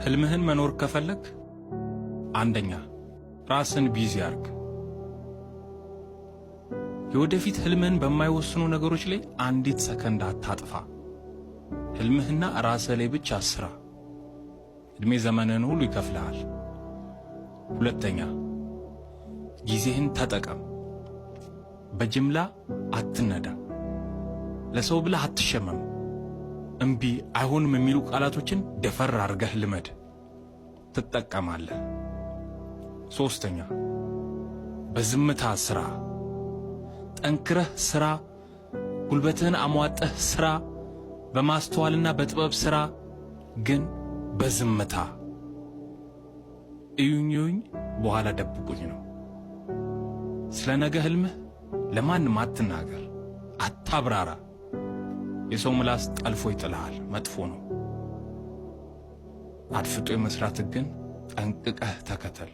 ህልምህን መኖር ከፈለክ፣ አንደኛ ራስን busy አርግ። የወደፊት ህልምህን በማይወስኑ ነገሮች ላይ አንዲት ሰከንድ አታጥፋ። ህልምህና ራስህ ላይ ብቻ ስራ። እድሜ ዘመንህን ሁሉ ይከፍልሃል። ሁለተኛ፣ ጊዜህን ተጠቀም። በጅምላ አትነዳ። ለሰው ብለህ አትሸመም። እምቢ፣ አይሆንም የሚሉ ቃላቶችን ደፈር አድርገህ ልመድ፣ ትጠቀማለህ። ሶስተኛ፣ በዝምታ ስራ። ጠንክረህ ስራ። ጉልበትህን አሟጠህ ስራ። በማስተዋልና በጥበብ ስራ፣ ግን በዝምታ። እዩኝ እዩኝ በኋላ ደብቁኝ ነው። ስለ ነገ ህልምህ ለማንም አትናገር፣ አታብራራ። የሰው ምላስ ጠልፎ ይጥልሃል፣ መጥፎ ነው። አድፍጦ የመስራት ግን ጠንቅቀህ ተከተል።